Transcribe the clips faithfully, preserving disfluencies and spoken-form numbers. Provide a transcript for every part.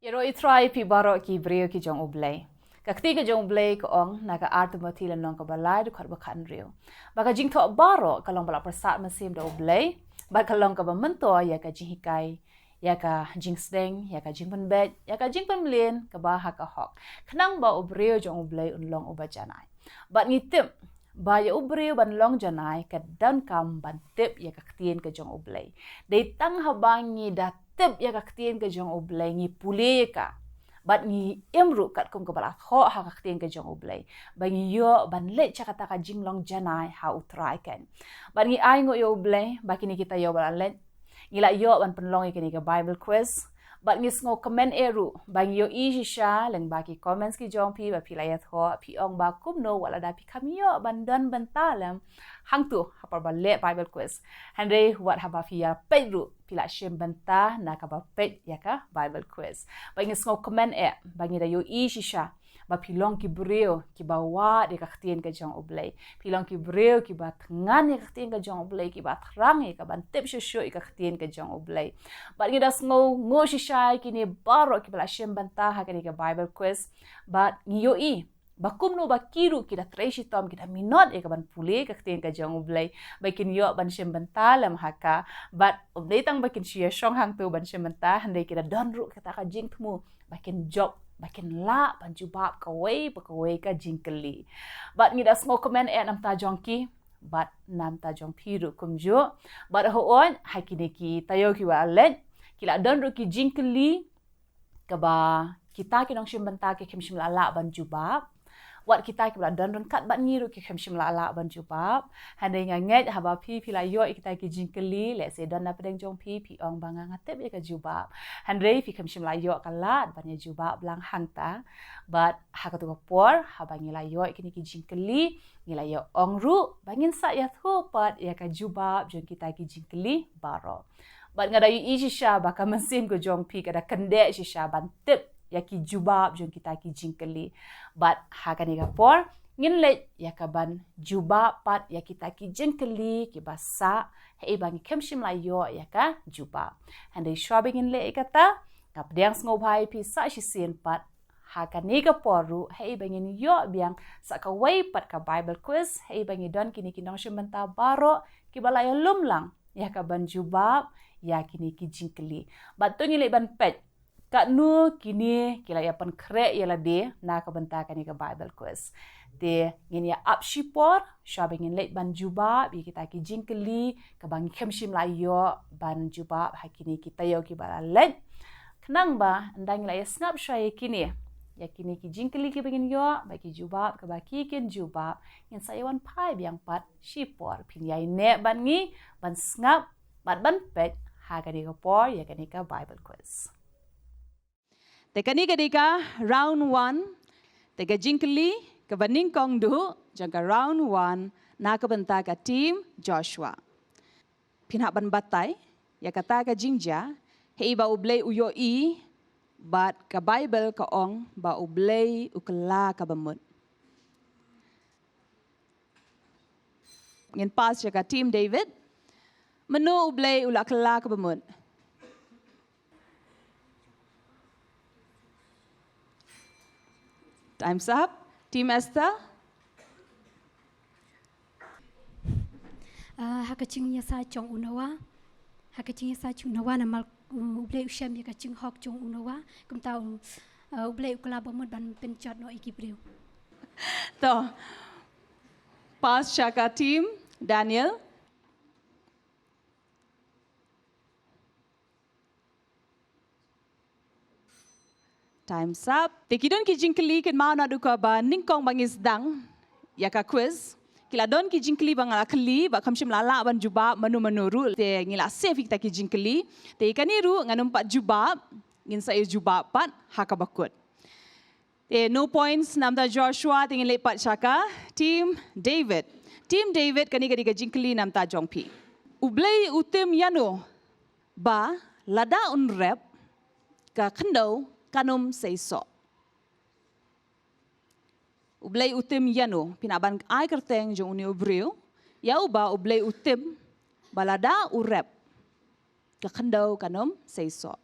Ïaroh ïa U Trai phi baroh ki briew ki jong U Blei. Ka ktien ka jong U Blei ka ong na ka ar Timothi lynnong kaba lai dkhot ba khathynriew, ba ka jingthoh baroh ka long ba la pyrsad mynsiem da U Blei, bad ka long kaba myntoi ïa ka jinghikai, ïa ka jingsdeng, ïa ka jingpynbeit, ïa ka jingpynmlien kaba ha ka hok, khnang ba u briew jong U Blei un long uba janai. Bad ngi tip ba ïa u briew ban long janai ka donkam ban tip ïa ka ktien ka jong U Blei. Dei tang haba ngi da tip ïa ka ktien ka jong U Blei, ngi pule ïa ka, bad ngi im ruh katkum kaba la thoh ha ka ktien ka jong U Blei, ba ngi ïoh ban leit sha kata ka jinglong janai ha U Trai kan. Bad ngi ai nguh ïa U Blei ba kine ki taïew ba la leit ngi la ïoh ban pynlong ïa kane ka Bible quiz. Bad ngi sngewkmen eh ruh ba ngi ïohi shisha lyngba ki comments ki jong phi, ba phi la ïathoh, phi ong ba kumno wat lada phi kham ïoh ban don bynta lem hangto ha por ba leh Bible quiz, hynrei wat haba phi ïa peit ruh phi la shim bynta na kaba peit ïa ka Bible quiz. Bad ngi sngewkmen eh ba ngi da ïohi shisha ba phi long ki briew kiba wad ïa ka ktien ka jong U Blei. Phi long ki briew kiba thngan ïa ka ktien ka jong U Blei, kiba thrang ïa ka ban tip shuh shuh ïa ka ktien ka jong U Blei. Bad ngi da sngewnguh shisha ïa kine baroh kiba la shim bynta ha kane ka Bible quiz. Bad ngi ïohi ba kumno ba ki ruh ki da trei shitom, ki da minot ïa ka ban pule ka ktien ka jong U Blei, ba kin ïoh ban shim bynta lem ha ka. Bad ym dei tang ba kin shu ïa shong hangto ban shim bynta, hynrei ki da don ruh kata ka jingthmu ba kin jop, ba kin lah ban jubab kawei pa kawei ka jingkylli. Bad ngi da sngewkmen eh na bynta jong ki bad na bynta jong phi ruh kumjuh. Bad hooid, ha kine ki taïew kiba la leit ki la don ruh ki jingkylli kaba kita ki nongshim bynta ki kham shym la lah ban jubab. Wat kita kiba la don ryngkat bad ngi ruh ki kham shym la lah ban jubab. Hynrei nga ngeit haba phi, phi la ïoh ïa kita ki jingkylli, lehse don na pdeng jong phi, phi ong ba nga, nga tip ïa ka jubab, hynrei phi kham shym la ïoh ka lad ban ïa jubab lang hangta. Bad ha kato ka por haba ngi la ïoh ïa kine ki jingkylli, ngi la ïa ong ruh ba ngin sa ïathuh pat ïa ka jubab jong kita ki jingkylli baroh. Bad nga da ïohi shisha ba ka mynsiem ka jong phi ka da kyndeh shisha ban tip ïa ki jubab jong kita ki jingkylli. Bad ha kane ka por ngin leit ïa ka ban jubab pat ïa kita ki jingkylli kiba sah, haei ba ngi kham shym la ïoh ïa ka jubab. Hynrei shuwa ba ngin leh ïa kata, nga pdiang sngewbha ïa phi sa shisien pat ha kane ka por ruh, haei ba ngin ïoh biang sa kawei pat ka Bible quiz, haei ba ngi don kine ki nongshim bynta baroh kiba la ïalum lang ïa ka ban jubab ïa kine ki jingkylli. Bad to ngin leit ban peit katno kine ki la ïa pynkhreh ïa lade na ka bynta kane ka Bible quiz. Te ngin ïa ap shipor shuwa ba ngin leit ban jubab ïa kita ki jingkylli kaba ngi kham shym la ïoh ban jubab ha kine ki taïew kiba la leit. Khnang ba ynda ngi la ïa sngap shuwa ïa kine, ïa kine ki jingkylli kiba ngin ïoh bad ki jubab kaba ki kin jubab, ngin sa ïa wan phai biang pat shipor. Phin ïai neh bad ngi ban sngap bad ban peit ha kane ka por ïa kane ka Bible quiz. Te kane ka dei ka round one. Te ka jingkylli kaba nyngkong duh jong ka round one na ka bynta ka team Joshua. Phin hap ban batai ïa kata ka jingjia, haei ba U Blei u ïohi bad ka Bible ka ong ba U Blei u kylla kaba mut. Ngin pass sha ka team David. Mano U Blei u la kylla kaba mut? Time's up. Team Esther. Ah, ha ka jingïasaid jong u Noah. Ha ka jingïasaid jong u Noah namar, uh, U Blei u shem ïa ka jinghok jong u Noah. Kumta u, uh, U Blei u kylla ba mut ban pynjot noh ïa ki briew. To. Pass sha ka team Daniel. Time's up. Te ki don ki jingkylli, kynmaw naduh kaba nyngkong ba ngi sdang ïa ka quiz, ki la don ki jingkylli ba nga la kylli ba kham shym la lah ban jubab mano mano ruh. Te ngi la save ïa kita ki jingkylli. Te kane ruh ngan ym pat jubab, ngin sa ïa jubab pat ha kaba kut. Te no points na bynta Joshua, te ngin leit pat sha ka team David. Team David, kane ka dei ka jingkylli na bynta jong phi. U Blei u tim ïano ba lada un rep ka khyndew kan ym sei soh? U Blei u tim ïano? Phin hap ban ai kyrteng jong une u briew. ïa uba U Blei u tim ba lada u rep, ka khyndew kan ym seisoh.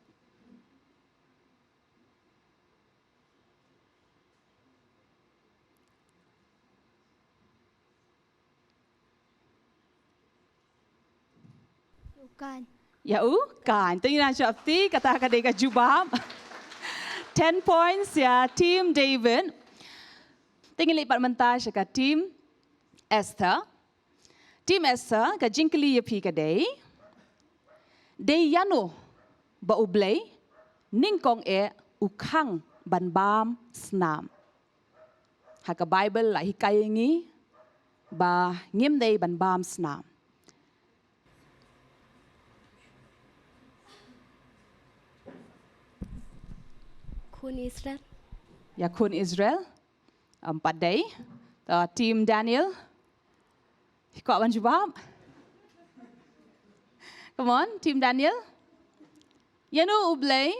U Kain. Ïa u Kain. Te ngin ïa shapti, kata ka dei ka jubab. Ten points ïa Team David. Te ngin leit pat mynta sha ka Team Esther. Team Esther, ka jingkylli ïa phi ka dei, dei ïano ba U Blei nyngkong eh u khang ban bam snam? Ha ka Baibl la hikai ïa ngi ba ngim dei ban bam snam. Khun Israel. Ïa khun Israel. Ym pat dei. To, Team Daniel. Phi kwah ban jubab? Come on, Team Daniel. Ïano U Blei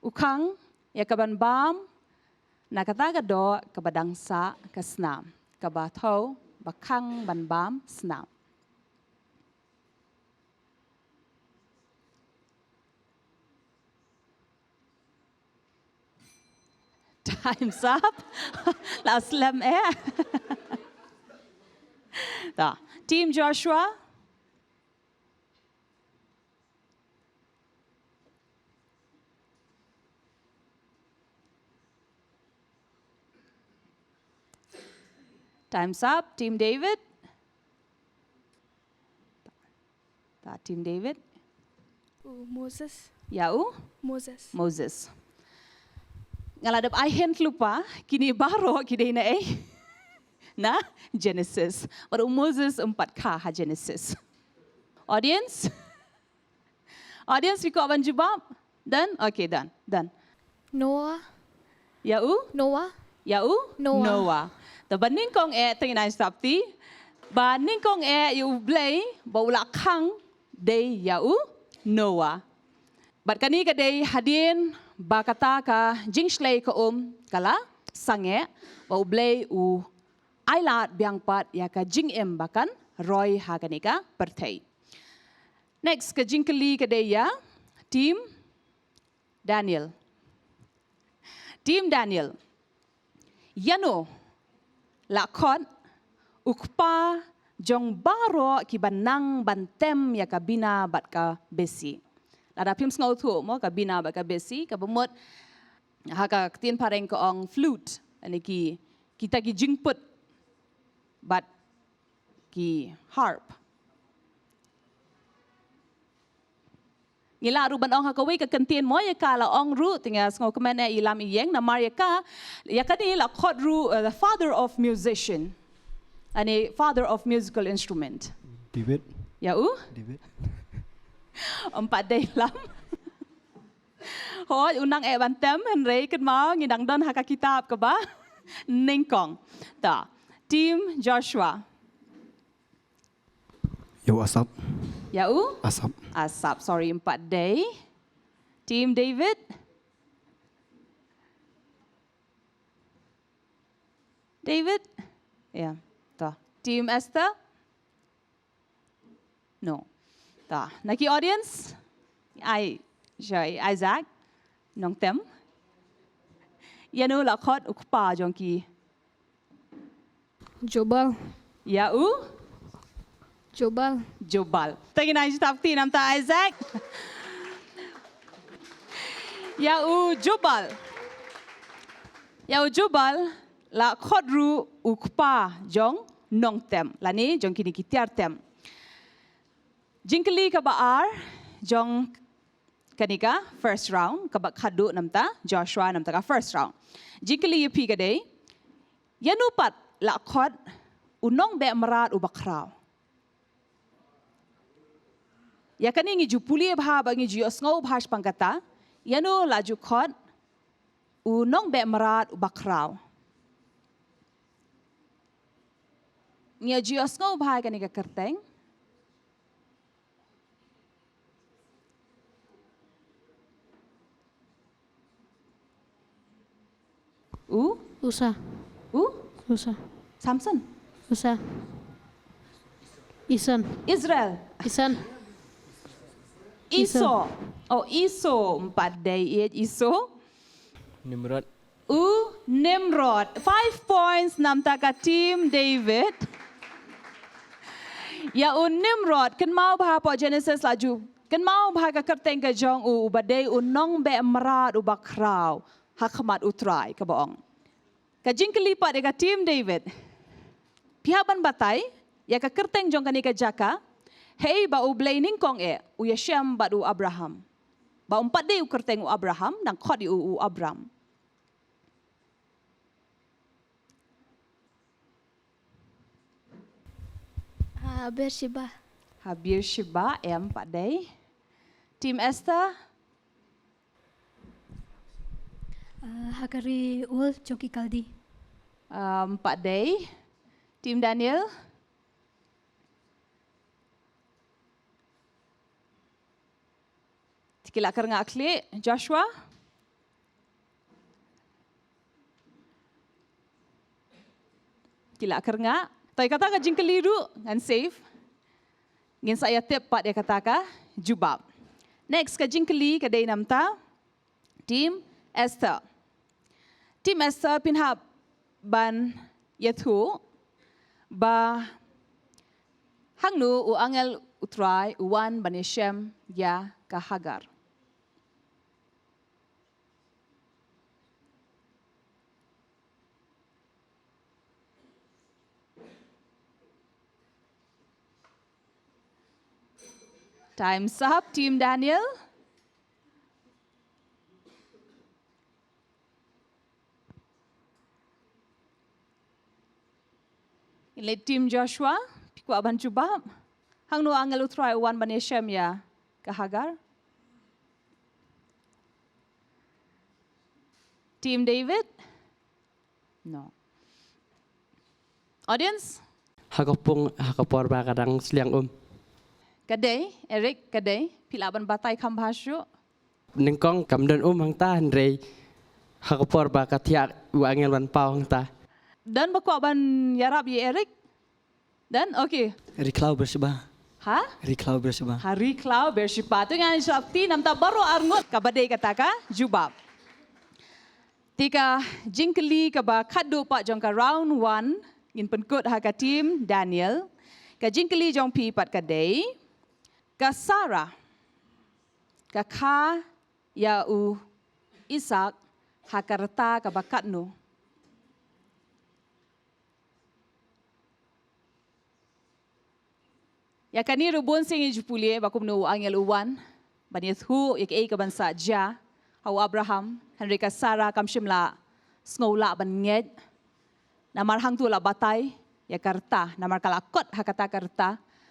u khang ïa ka ban bam na kata ka doh kaba dang sah ka snam, kaba thew ba khang ban bam snam? Time's up. La slem eh. Ta. Team Joshua. Time's up. Team David. Ta, Team David. U Moses. Ïa u? Moses. Moses. Nga la dep ai hint lypa, kine baroh ki dei na ei? Na Genesis. Bad u Moses ym pat kha ha Genesis. Audience? Audience, phi kwah ban jubab? Done? Okay, done. Done. Noah. Ïa u? Noah. Ïa u? Noah. Noah. Te ba nyngkong eh, te ngin ai shapti. Ba nyngkong eh ïa U Blei ba u la khang dei ïa u Noah. Bad kane ka dei hadien ba kata ka jingshlei ka um ka la sangeh, ba U Blei u ai lad biang pat ïa ka jingim ba kan roi ha kane ka pyrthei. Next, ka jingkylli ka dei ïa Team Daniel. Team Daniel. Ïano la khot u kpa jong baroh kiba nang ban tem ïa ka Bina bad ka Bessi? Lada phim sngewthuh mo ka Bina bad ka Bessi, kaba mut ha ka ktien phareng ka ong flute, lane ki, kita ki jingput bad ki harp. Ngi lah ruh ban ong ha kawei ka kyntien mo ïa ka, la ong ruh, te nga sngewkmen eh i Lam i Ïeng, namar ïa ka, ïa kane la khot ruh, uh, the father of musician. Lane father of musical instrument. David. Ïa u? David. Ym pat dei Lam. Hooid, u nang eh ban tem, hynrei kynmaw ngi dang don ha ka kitab kaba nyngkong. Ta, Team Joshua. Ïa u Asap. Ïa u? Asap. Asap, sorry, ym pat dei. Team David. David? Ïa, ta. Team Esther? No. Ta, na ki audience? Ai, sorry, Isaac. Nongtem. Ïano la khot u kpa jong ki? Jubal. Ïa u? Jubal. Jubal. Te ngin ai shapti namar ta Isaac. Ïa u Jubal. Ïa u Jubal la khot ruh u kpa jong nongtem, lane jong kine ki tiar tem. Jingkylli kaba ar jong kane ka first round, kaba khadduh namar ta Joshua namar ta ka first round. Jingkylli ïa phi ka dei, ïano pat la khot u nongbeh mrad uba khraw? Ïa kane ngi ju pule bha bad ngi ju ïohsngew bha shaphang kata, ïano la ju khot u nongbeh mrad uba khraw? Ngi ju ïohsngew bha ïa kane ka kyrteng. U? Usa. U? Usa. Samson? Usa. Isan. Israel. Isan. Iso. Isan. Oh, Iso. Em pat dei ïa Iso. Nimrod. U Nimrod. Five points namar ka team David. Ïa u Nimrod, kynmaw ba hapoh Genesis la ju kynmaw ba ha ka kyrteng ka jong u, uba dei u nongbeh mrad uba khraw ha khmat U Trai, kaba ong. Ka jingkylli pat ïa ka team David. Phi hap ban batai ïa ka kyrteng jong kane ka jaka. Hei ba U Blei nyngkong eh u ïashem bad u Abraham. Ba um pat dei u kyrteng u Abraham, dang khot ïa u u Abram. Ha Beersheba. Ha Beersheba, em pat dei. Team Esther. Ah, ha ka ri Ur jong ki Kaldi. Em pat dei. Team Daniel. Te ki la kyrngah khlieh, Joshua. Ki la kyrngah. Te kata ka jingkylli ruh ngan save. Ngin sa ïa tip pat ïa kata ka jubab. Next ka jingkylli ka dei namar ka team Esther. Team Esther, phin hap ban ïathuh ba hangno u angel U Trai u wan ban ïashem ïa ka Hagar. Time's up, Team Daniel. Ngin leit Team Joshua, phi kwah ban jubab? Hangno angel U Trai u wan ban ïashem ïa ka Hagar? Team David? No. Audience? Ha ka pung, ha ka por ba ka dang sliang um. Ka dei, Eric, ka dei, phi lah ban batai kham bha shuh. Nyngkong kam don um hangta hynrei ha ka por ba ka thiah u angel ban paw hangta. Don ba kwah ban ïarap ïa Eric? Don? Okay. Ri khlaw Beersheba. Ha? Ri khlaw Beersheba. Ha ri khlaw Beersheba. To ngin sa ïa peit namar baroh arngut kaba dei kata ka jubab. Te ka jingkylli kaba khatduh pat jong ka round one ngin pynkut ha ka team Daniel. Ka jingkylli jong phi pat ka dei, ka Sarah ka kha ïa u Isaak ha ka rta kaba katno? Ïa kane ruh bun sien ngi ju pule ba kumno u angel u wan ban ïathuh ïa kaei kaban sa jia ha u Abraham, hynrei ka Sarah kam shym la sngew lah ban ngeit. Namar hangto la batai ïa ka rta, namar ka la kot ha kata ka rta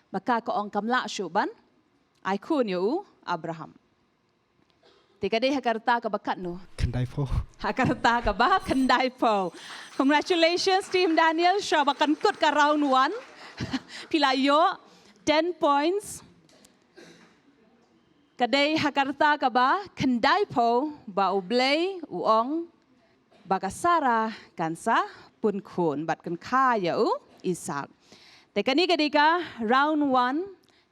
ba ka ka ong kam lah shuh ban ai khun ïa u Abraham. Te ka dei ha ka rta kaba katno? Khyndaiphew. Ha ka rta kaba khyndaiphew. Congratulations, Team Daniel, shuwa ba kan kut ka round one. Phi la ïoh ten points. Ka dei ha ka rta kaba khyndaiphew ba U Blei u ong ba ka Sarah kan sa pun khun bad kan kha ïa u Isaak. Te kane ka dei ka round one,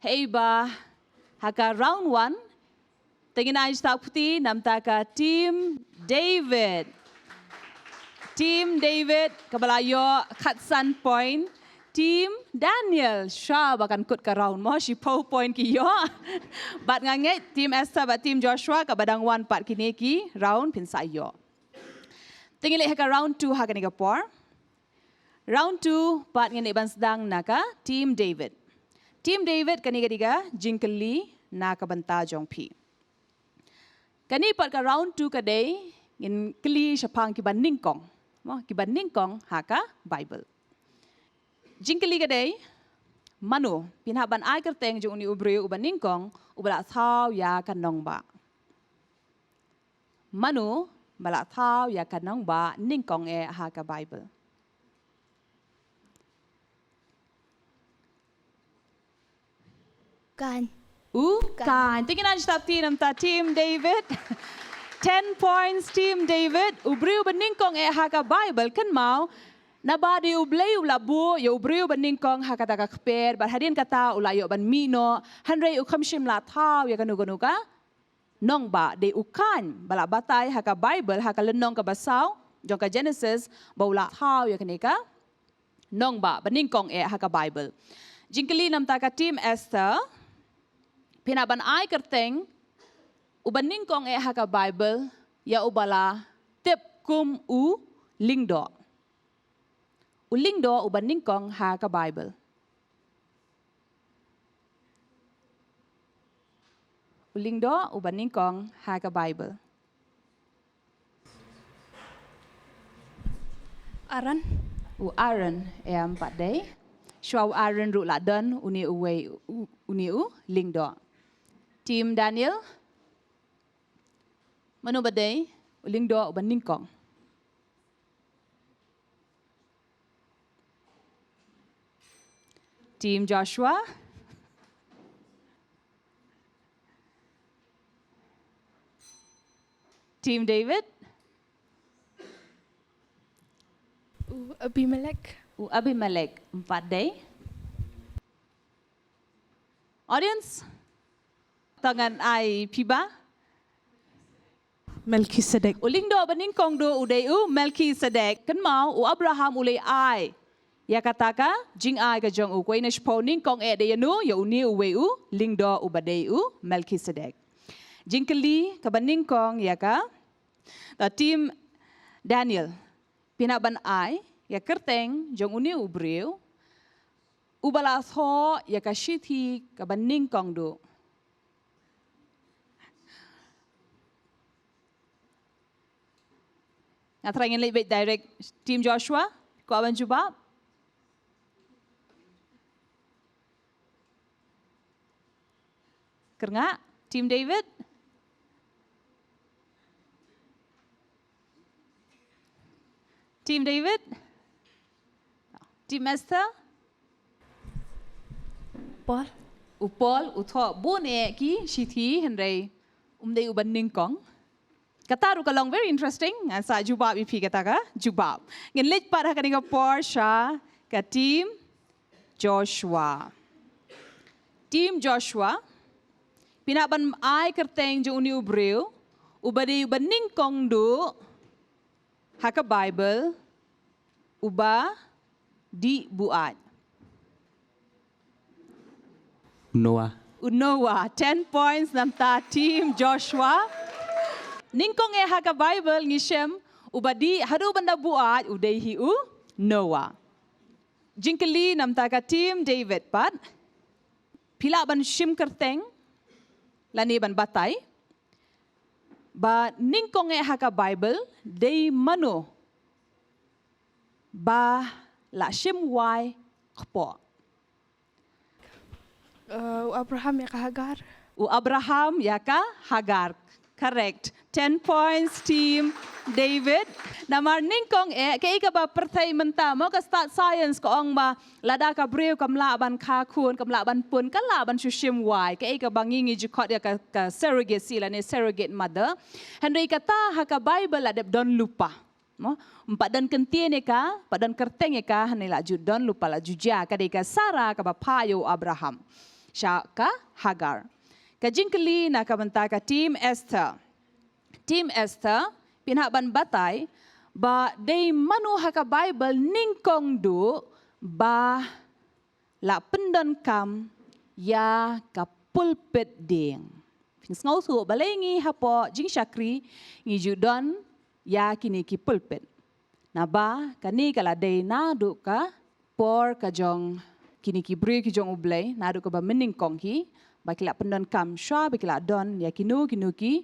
hei ba ha ka round one te ngin ai jingthoh kti namar ka team David. Team David kaba la ïoh khatsan point. Team Daniel shuwa ba kan kut ka round mo, shiphew point ki ïoh. Bad nga ngeit team Esther bad team Joshua kaba dang wan pat kine ki round phin sa ïoh. Te ngin leit ha ka round two ha kane ka por. Round two pat ngin leit ban sdang na ka team David. Team David, kane ka dei ka jingkylli na ka bynta jong phi. Kane pat ka round two ka dei ngin kylli shaphang kiba nyngkong. Mo, kiba nyngkong ha ka Bible. Jingkylli ka dei, mano, phin hap ban ai kyrteng jong une u briew uba nyngkong uba la thaw ïa ka nongbah. Mano ba la thaw ïa ka nongbah nyngkong eh ha ka Bible? Kain. U Kain. Te ngin ai jingthoh kti namar team David. Ten points team David. U briew ba nyngkong eh ha ka Bible, kynmaw. Naba dei U Blei u la buh ïa u briew ba nyngkong ha kata ka kper, bad hadien kata u la ïoh ban mih noh, hynrei u kham shym la thaw ïa kano kano ka nongbah, dei u Kain ba la batai ha ka Baibl, ha ka lynnong kaba saw jong ka Genesis, ba u la thaw ïa kane ka nongbah ba nyngkong eh ha ka Baibl. Jingkylli na bynta ka Team Esther, phi hap ban ai kyrteng uba nyngkong eh ha ka Baibl ïa uba la tip kum u Lyngdoh. U Lyngdoh uba nyngkong ha ka Baibl. U Lyngdoh uba nyngkong ha ka Baibl. Aaron. U Aaron, em, pat dei. Shuwa u Aaron ruh la don une uwei u, une u Lyngdoh. Team Daniel. Mano ba dei u Lyngdoh uba nyngkong? Team Joshua. Team David. U Abimelech. U Abimelech, em pat dei. Audience. To ngan ai phi ba. Melchizedek. U Lyngdoh ba nyngkong duh u dei u Melchizedek. Kynmaw, u Abraham u la ai ïa kata ka jingai ka jong u, kawei na shiphew nyngkong eh dei ïa uno, ïa une uwei u Lyngdoh uba dei u Melchizedek. Jingkylli kaba nyngkong ïa ka, the Team Daniel, phi hap ban ai ïa kyrteng jong une u briew uba la thoh ïa ka shithi kaba nyngkong duh. Nga try ngin leit beit direct. Team Joshua, kwah ban jubab? Kyrngah. Team David? Team David? Team Esther? Paul. U Paul u thoh bun eh ki shithi, hynrei um dei uba nyngkong. Kata ruh ka long very interesting. Ngan sa jubab ïa phi kata ka jubab. Ngin leit pat ha kane ka por sha ka Team Joshua. Team Joshua, phi hap ban ai kyrteng jong une u briew uba dei uba nyngkong duh ha ka Baibl uba dih buaid. Noah. U Noah. Ten points na bynta Team Joshua. Nyngkong eh ha ka Baibl ngi shem uba dih haduh ban da buaid u dei hi u Noah. Jingkylli na bynta ka Team David pat. Phi lah ban shim kyrteng lane ban batai ba nyngkong eh ha ka Baibl dei mano ba la shim wai kpoh? Uh, u Abraham ïa ka Hagar. U Abraham ïa ka Hagar. Correct. Ten points, Team David. Namar nyngkong eh, kaei kaba pyrthei mynta, mo, ka stad science ka ong ba lada ka briew kam lah ban kha khun, kam lah ban pun, ka lah ban shu shim wai. Kaei kaba ngi ngi ju khot ïa ka, ka surrogacy lane surrogate mother. Hynrei kata ha ka Baibl la dep don lypa. Mo, ym pat don kyntien ïa ka, ym pat don kyrteng ïa ka, hynrei la ju don lypa, la ju jia, ka dei ka Sarah kaba phah ïa u Abraham sha ka Hagar. Ka jingkylli na ka bynta ka Team Esther. Team Esther, phi hap ban batai ba dei mano ha ka Baibl nyngkong duh ba la pyndonkam ïa ka pulpit dieng. Phin sngewthuh balei ngi hapoh jingshakri ngi ju don ïa kine ki pulpit. Naba kane ka la dei naduh ka por ka jong kine ki briew ki jong U Blei, naduh kaba mynnyngkong hi, ba ki la pyndonkam shuwa ba ki la don ïa kino kino ki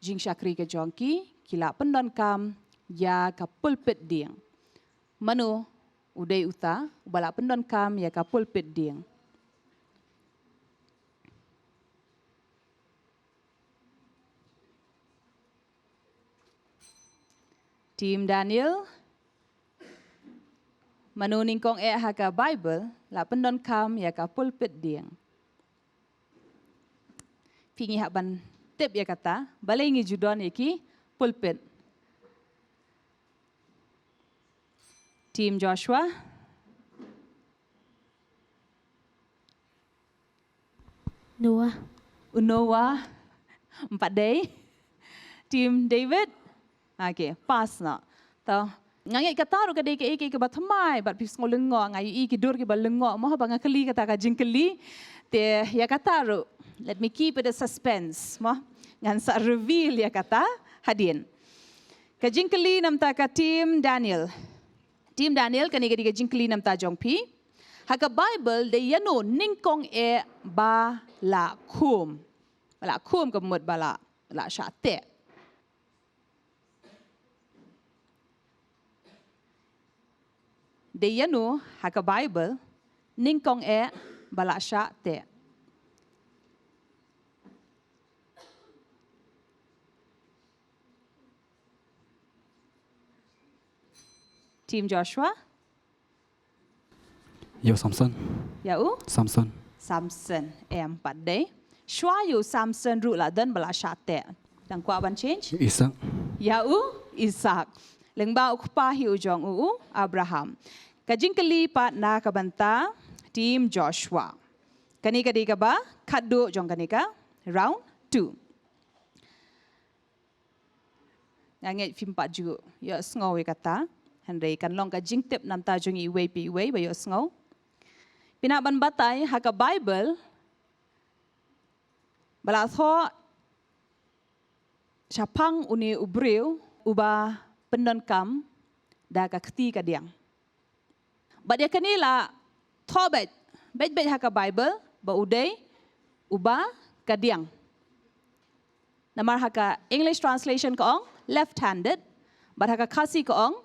jingshakri ka jong ki, ki la pyndonkam ïa ka pulpit dieng. Mano u dei uta uba la pyndonkam ïa ka pulpit dieng? Team Daniel, mano nyngkong eh ha ka Baibl la pyndonkam ïa ka pulpit dieng? Phi, ngi hap ban tip ïa kata, balei ngi ju don ïa ki pulpit. Team Joshua. Noah. U Noah. Em pat dei. Team David. Okay, pass noh. To, nga ngeit kata ruh ka dei kaei kaei kaba thymmai bad phi sngew lyngngoh, nga ïohi ki dur kiba lyngngoh mo haba nga kylli kata ka jingkylli. Te ïa kata ruh, let me keep it a suspense mo. Ngan sa reveal ïa kata hadien. Ka jingkylli namar ka Team Daniel. Team Daniel, kane ka dei ka jingkylli namar jong phi. Ha ka Bible dei ïano nyngkong eh ba la khum. Ba la khum ka mut ba la, la shah teh. Dei ïano ha ka Bible nyngkong eh ba la shah teh. Team Joshua. Ïa u Samson. Ïa u? Samson. Samson. Em pat dei. Shuwa ïa u Samson ruh la don ba la shah teh. Dang kwah ban change? Isak. Ïa u Isak. Lyngba u kpa hi u jong u, u Abraham. Ka jingkylli pat na ka bynta Team Joshua. Kane ka dei kaba khatduh jong kane ka round two. Nga ngeit phim pat ju ïohsngew ïa kata. Hynrei kan long ka jingtip namar jong iwei pa iwei ba ïohsngew. Phi hap ban batai ha ka Bible ba la thoh shaphang une u briew uba pyndonkam da ka kti kadiang. Bad ïa kane la thoh beit, beit beit ha ka Bible ba u dei uba kadiang. Namar ha ka English translation ka ong left-handed, bad ha ka Khasi ka ong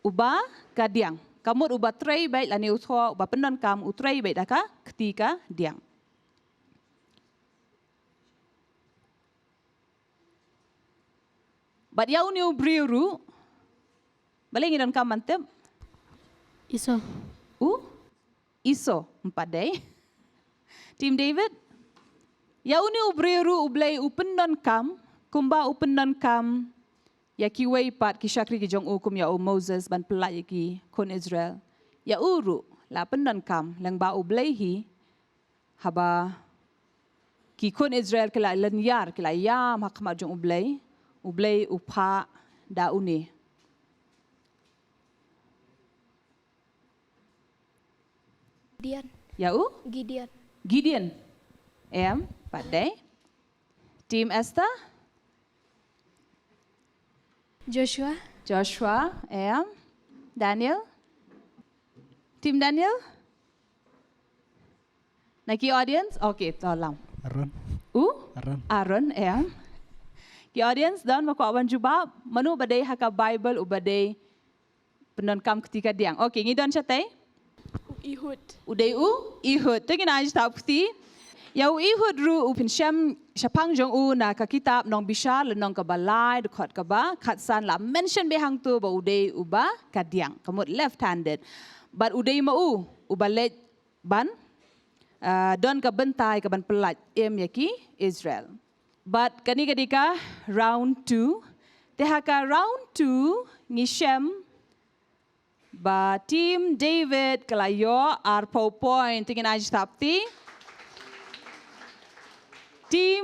uba kadiang. Ka mut uba trei beit lane u thoh uba pyndonkam u trei beit da ka kti kadiang. Bad ïa une u briew ruh, balei ngi donkam ban tip? Esau. U? Esau, em pat dei. Team David? Ïa une u briew ruh U Blei u pyndonkam, kumba u pyndonkam ïa kiwei pat ki shakri ki jong u kum ïa u Moses ban pyllait ïa ki khun Israel. Ïa u ruh la pyndonkam lyngba U Blei hi, haba ki khun Israel ki la lynñiar, ki la ïam ha khmat jong U Blei, U Blei u phah da une. Gideon. Ïa u? Gideon. Gideon. Em pat dei. Team Esther? Joshua. Joshua, em. Daniel? Team Daniel? Na ki audience? Okay, tolong. Aaron. U? Aaron. Aaron, em. Ki audience, don ba kwah ban jubab, mano ba dei ha ka Bible uba dei pyndonkam kti kadiang. Okay, ngi don shatei? U Ehud. U dei u Ehud. Te ngin ai jubab kti. Ïa u Ehud ruh u pynshem shaphang jong u na ka kitab Nongbishar lynnong kaba lai dkhot kaba khatsan la mention beit hangto ba u dei uba kadiang. Ka mut left-handed. Bad u dei ma u uba leit ban, ah, don ka bynta ka ban pyllait im ïa ki Israel. Bad kane ka dei ka round two. Te ha ka round two ngi shem ba Team David ka la ïoh arphew point. Te ngin ai jingthaw kti. Team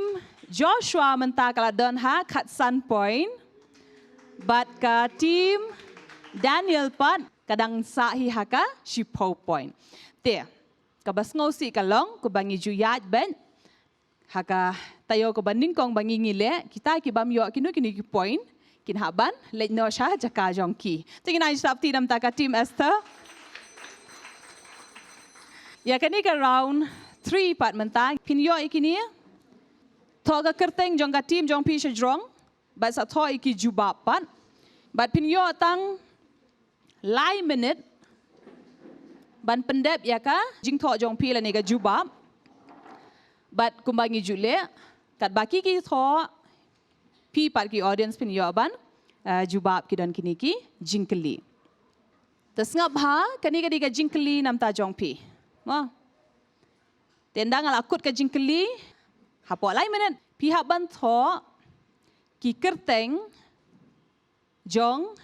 Joshua mynta ka la don ha khatsan point. Bad ka Team Daniel pat ka dang sah hi ha ka shiphew point. Te kaba sngewsih ka long, kaba ngi ju ïaid beit ha ka taïew kaba nyngkong ba ngi ngi leh, kita ki bym ïoh kino kino ki point kin hap ban leit noh sha jaka jong ki. Te ngin ai jingthaw kti namar ka Team Esther. Ïa kane ka round three pat mynta phin ïoh ïa kine. Thoh ka kyrteng jong ka team jong phi shajrong. Bad sa thoh ïa ki jubab pat. Bad phin ïoh tang lai minit ban pyndep ïa ka jingthoh jong phi lane ka jubab. Bad kumba ngi ju leh, katba ki ki thoh, phi pat ki audience phin ïoh ban, eh, jubab ki don kine ki jingkylli. Te sngap ha kane ka dei ka jingkylli namar jong phi. Mo. Te ynda nga la kut ka jingkylli, hapoh lai minit phi hap ban thoh ki kyrteng jong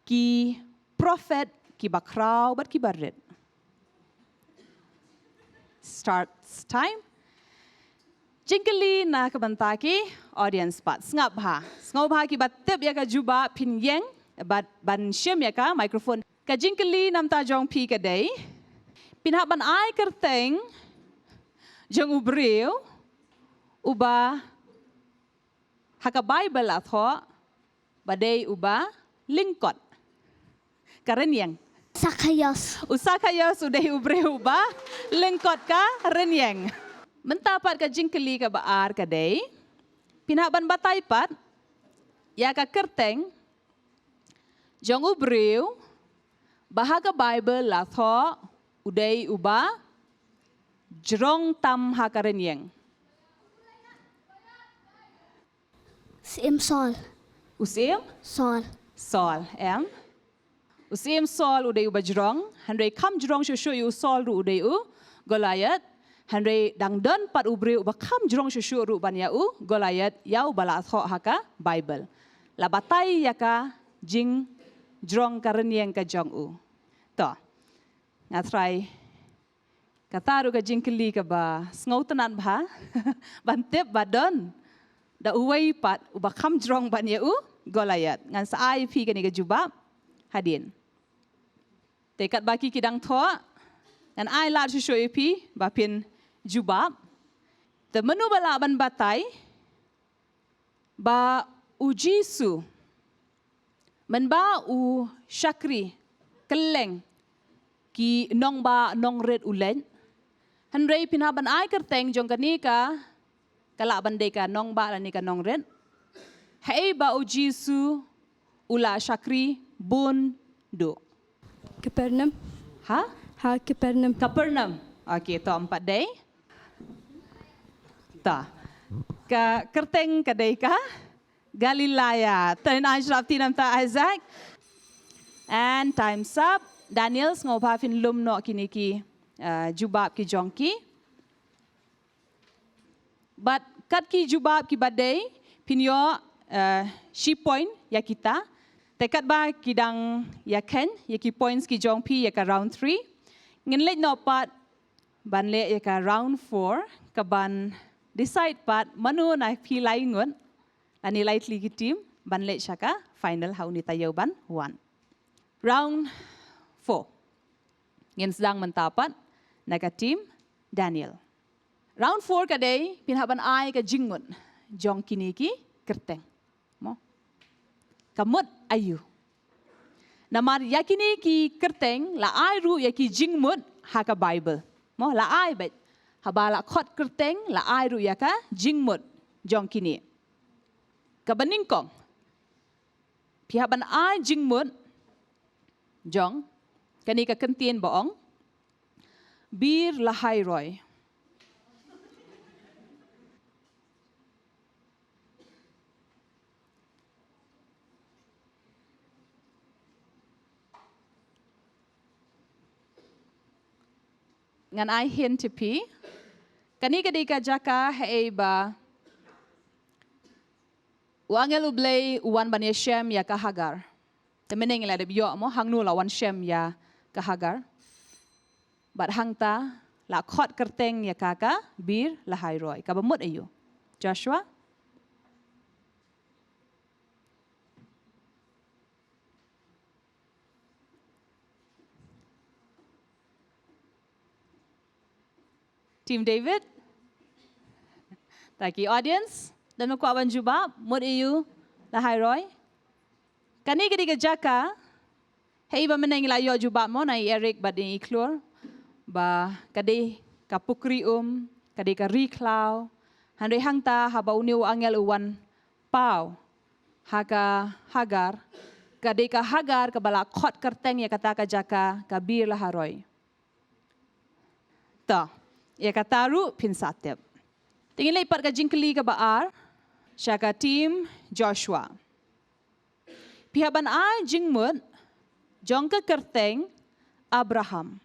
ki prophet kiba khraw bad kiba rit. Start time. Jingkylli na ka bynta ki audience pat. Sngap bha. Sngap bha kiba tip ïa ka jubab phin ïeng bad ban shim ïa ka microphone. Ka jingkylli namar jong phi ka dei, phin hap ban ai kyrteng jong u briew uba ha ka Bible la thoh ba dei uba lyngkot ka rynïeng. Sakaios. U Sakaios u dei u briew uba lyngkot ka rynïeng. Mynta pat ka jingkylli kaba ar ka dei, phin hap ban batai pat ïa ka kyrteng jong u briew ba ha ka Bible la thoh u dei uba jrong tam ha ka rynïeng. Syiem Saul. U Syiem? Saul. Saul, em? U Syiem Saul u dei uba jrong, hynrei kham jrong shuh shuh ïa u Saul ruh u dei u Goliath, hynrei dang don pat u briew uba kham jrong shuh shuh ruh ban ïa u Goliath, ïa uba la thoh ha ka Bible. La batai ïa ka jingjrong ka rynïeng ka jong u. To. Nga trai. Kata ruh ka jingkylli kaba sngewtynnat bha. Ban tip ba don da uwei pat uba kham jrong ban ïa u Goliath. Ngan sa ai phi kane ka jubab hadien. Te katba ki ki dang thoh, ngan ai lad shuh shuh ïa phi ba phin jubab. Te mano ba lah ban batai ba u Jisu mynba u shakri kylleng ki nongbah nongrit u leit. Hynrei phin hap ban ai kyrteng jong kane ka, ka lah ban dei ka nongbah lane ka nongrit, haei ba u Jisu u la shakri bun duh. Kapernaum. Ha? Ha Kapernaum. Kapernaum. Okey, to em pat dei. Ta. Ka kyrteng ka dei ka Galilaya. Tang ai syrap ti namar Isaac. And time's up. Daniel, sngewbha phin lum noh kine ki, uh, jubab ki jong ki. Bad kat ki jubab kiba dei, phin ïoh, uh, shi point ïa kita. Te katba ki dang ïa khein ïa ki points ki jong phi ïa ka round three, ngin leit noh pat ban leh ïa ka round four, kaban decide pat mano na phi lai ngut lane lai tylli ki team ban leit sha ka final ha une u taïew ban wan. Round four. Ngin sdang mynta pat na ka team Daniel. Round four ka dei, phin hap ban ai ka jingmut jong kine ki kyrteng. Mo? Ka mut aïu? Namar ïa kine ki kyrteng la ai ruh ïa ki jingmut ha ka Bible. Mo, la ai beit. Haba la khot kyrteng la ai ruh ïa ka jingmut jong kine. Kaba nyngkong, phi hap ban ai jingmut jong kane ka kyntien ba ong Bir Lahairoi. Ngan ai hint ïa phi. Kane ka dei ka jaka haei ba u angel U Blei u wan ban ïashem ïa ka Hagar. Te mynne ngi la dep ïoh mo hangno la wan shem ïa ka Hagar. Bad hangta la khot kyrteng ïa ka ka Bir Lahairoi. Kaba mut aïu? Joshua? Team David? Ta ki audience, don kwah ban jubab, mut aïu Lahairoi? Kane ka dei ka jaka, haei ba mynne ngi la ïoh jubab mo na i Eric bad i Klur, ba ka dei ka pukri um, ka dei ka ri khlaw, hynrei hangta haba une u angel u wan paw ha ka Hagar, ka dei ka Hagar kaba la khot kyrteng ïa kata ka jaka ka Bir Lahairoi. To, ïa kata ruh phin sa tip. Te ngin leit pat ka jingkylli kaba ar sha ka team Joshua. Phi hap ban ai jingmut jong ka kyrteng Abraham.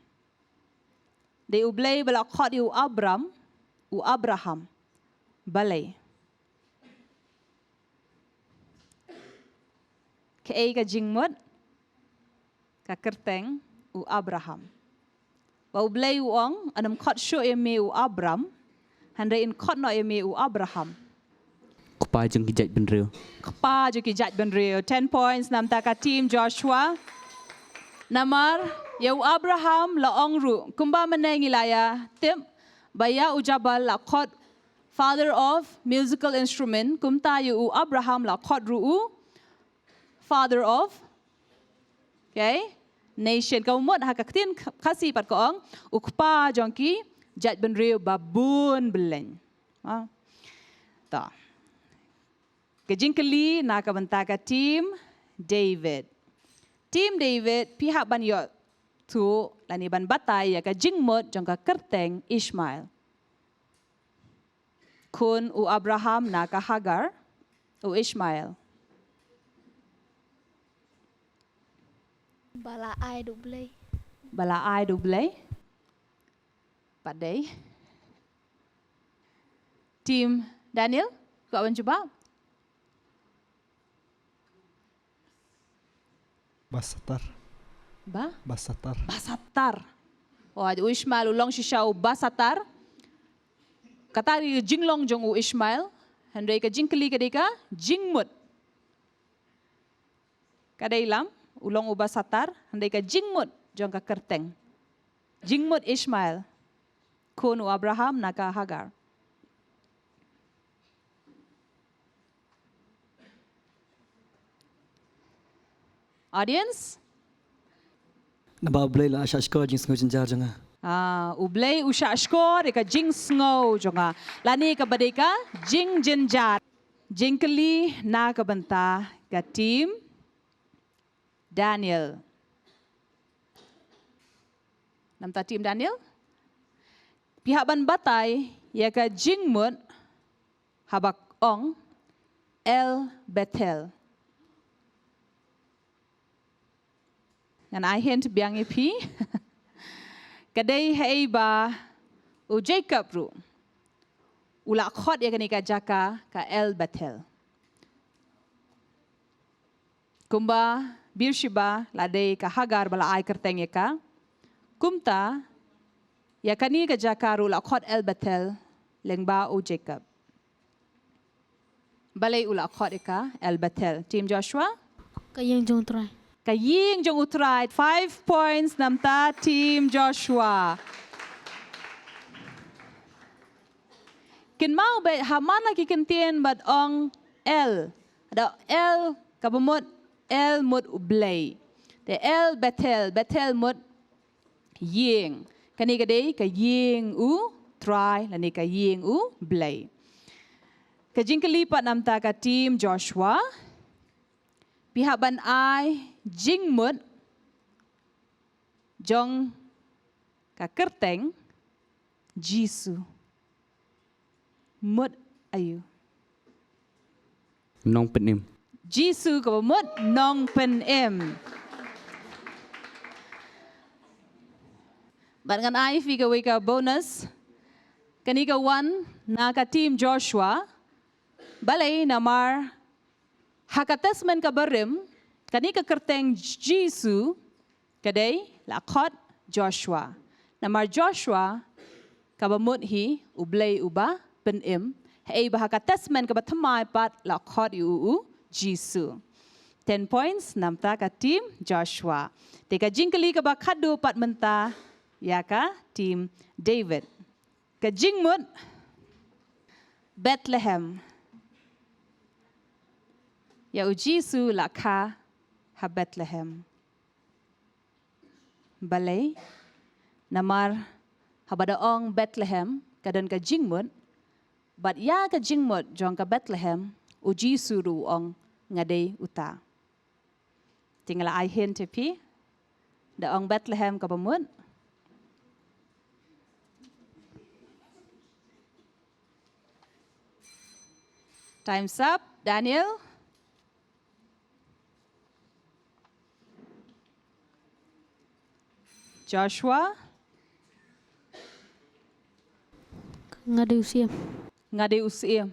Dei U Blei ba la khot ïa u Abram, u Abraham. Balei? Kaei ka jingmut? ka kyrteng u Abraham. Ba U Blei u ong, yn ym khot shuh ïa me u Abram, hynrei yn khot noh ïa me u Abraham. Kpa jong ki jaitbynriew. Kpa jong ki jaitbynriew. Ten points namar ka team Joshua. Namar ïa u Abraham la ong ruh, kumba mynne ngi la ïa tip ba ïa u Jabal la khot father of musical instrument, kumta ïa u Abraham la khot ruh u father of, okay, nation. Ka mut ha ka ktien Khasi pat ka ong u kpa jong ki jaitbynriew babun byllien. Ha. To. Ka jingkylli na ka bynta ka team David. Team David, phi hap ban ïoh tu lane ban batai ïa ka jingmut jong ka kyrteng Ishmael. Khun u Abraham na ka Hagar, u Ishmael. Ba la ai da U Blei. Ba la ai da U Blei. Pat dei. Team Daniel, kwah ban jubab? Basatar. Ba? Basatar. Basatar. Oh, u Ishmael u long shisha u basatar. Kata ka jinglong jong u Ishmael. Hynrei ka jingkylli ka dei ka jingmut. Ka dei lam, u long u basatar, hynrei ka jingmut jong ka kyrteng. Jingmut Ishmael. Khun u Abraham na ka Hagar. Audience? Naba U Blei la shah shkor jingsngew jynjar jong nga. Ah, U Blei u shah shkor ïa ka jingsngew jong nga. Lane kaba dei ka jingjynjar. Jingkylli na ka bynta ka team Daniel. Namar team Daniel? Phi hap ban batai ïa ka jingmut haba ong El Bethel. Ngan ai hint biang ïa phi. Ka dei haei ba u Jacob ruh u la khot ïa kane ka jaka ka El Bethel. Kumba Beersheba la dei ka Hagar ba la ai kyrteng ïa ka. Kumta, ïa kane ka jaka ruh la khot El Bethel lyngba u Jacob. Balei u la khot ïa ka El Bethel? Team Joshua? Ka ïing jong U Trai. Ka ïing jong U Trai. Five points namar team Joshua. Kynmaw beit ha man la ki kyntien bad ong El. Da El kaba mut El mut U Blei. Te El Bethel, Bethel mut ïing. Kane ka dei ka ïing U Trai lane ka ïing U Blei. Ka jingkylli pat namar ka team Joshua. Phi hap ban ai jingmut jong ka kyrteng Jisu. Mut aïu? Nongpynim. Jisu kaba mut nongpynim. Bad ngan ai phi kawei ka bonus. Kane ka wan na ka team Joshua. Balei? Namar ha ka Testament kaba rim, kane ka kyrteng Jisu ka dei la khot Joshua. Namar Joshua kaba mut hi U Blei uba pynim. Haei ba ha ka Testament kaba thymmai pat la khot ïa u u Jisu. Ten points namar ka team Joshua. Te ka jingkylli kaba khadduh pat mynta ïa ka team David. Ka jingmut Bethlehem. Ïa u Jisu la kha ha Bethlehem. Balei? Namar haba da ong Bethlehem ka don ka jingmut. Bad ïa ka jingmut jong ka Bethlehem u Jisu ruh u ong nga dei uta. Te nga la ai hint ïa phi. Da ong Bethlehem kaba mut. Time's up, Daniel. Joshua. Nga dei u Syiem. Nga dei u Syiem.